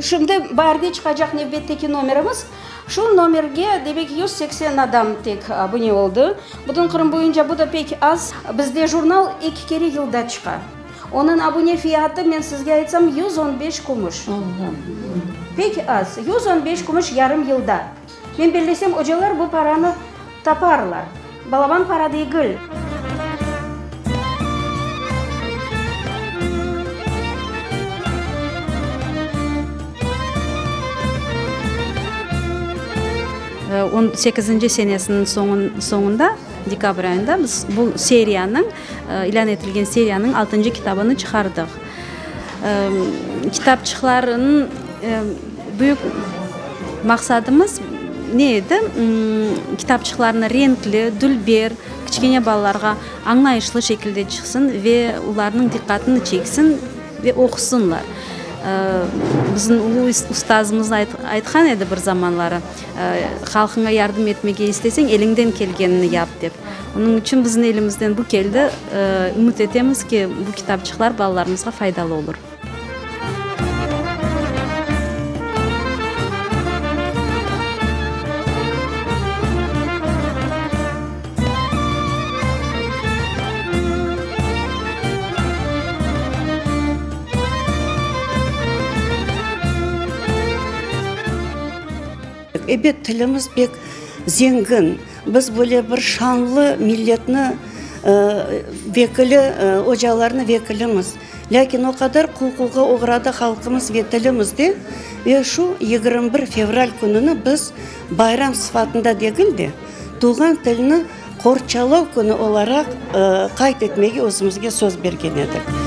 Şimdi baarde çıqacaq nevbetteki nomerimiz. Şu nomerge, demek, 180 adam tek abune oldı. Bütün Qırım boyunca bu da pek az. Bizde jurnal eki kere yılda çıqa. Onıñ abune fiyatı, men sizge aytsam, 115 kümüş. Pek az, 115 kümüş yarım yılda. Men bellesem, ocalar bu paranı taparlar. Balaban para degil. On sekizinci senesiniñ soñunda, dekabr ayında biz bu seriyanıñ, ilân etilgen seriyanıñ altıncı kitabını çıqardıq. Kitapçıqlarnıñ büyük maqsadımız ne edi? Kitapçıqlarnı renkli, dülber, kiçkene balalarğa añlayışlı şekilde çıqsın ve olarnıñ diqqatını çeksin ve oqusınlar. Bizim ulu ustazımız aytqan edi bir zamanları, Halqıña yardım etmege isteseñ, eliñden kelgenini yap, dep. Onıñ içün bizim elimizden bu keldi. Ümüt etemiz ki, bu kitapçıqlar balalarımızğa faydalı olur. Ebet, tilimiz pek zengin. Biz böyle bir şanlı milletni vekili, ocalarnıñ vekilimiz. Lâkin o qadar qulquğa oğradı halqımız ve tilimiz de, ve şu 21 fevral kününi biz bayram sıfatında degil de, tuvğan tilni qorçalav künü olaraq qayd etmege özümizge söz bergen edik.